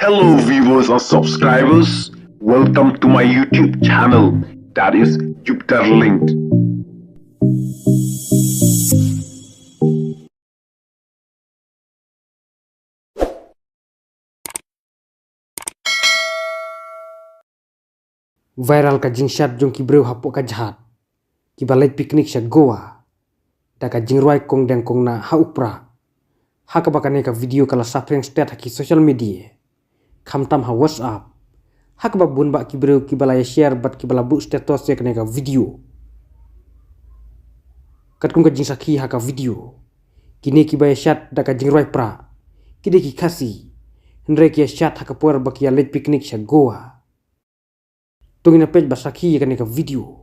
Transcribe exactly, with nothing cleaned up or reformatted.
Hello viewers and subscribers, welcome to my YouTube channel, that is Jupiter Linked. Viral ka jingshad jong ki briew hapoh ka jhat kiba leit picnic sha Goa da ka jingrwai kong deng kong nah ha u prah. Ha kaba kane ka video ka la saphriang stet ha ki social media, khamtam ha WhatsApp, ha kaba bun bah ki briew kiba la ïa share bad kiba la buh status ïa kane ka video. Katkum ka jingsakhi ha ka video, kine kiba ïa shad da ka jingrwai prah ki dei ki Khasi, hynrei ki ïa shad ha ka por ba ki ïa leit picnic sha Goa. To ngin ïa peit bad sakhi ïa kane ka video.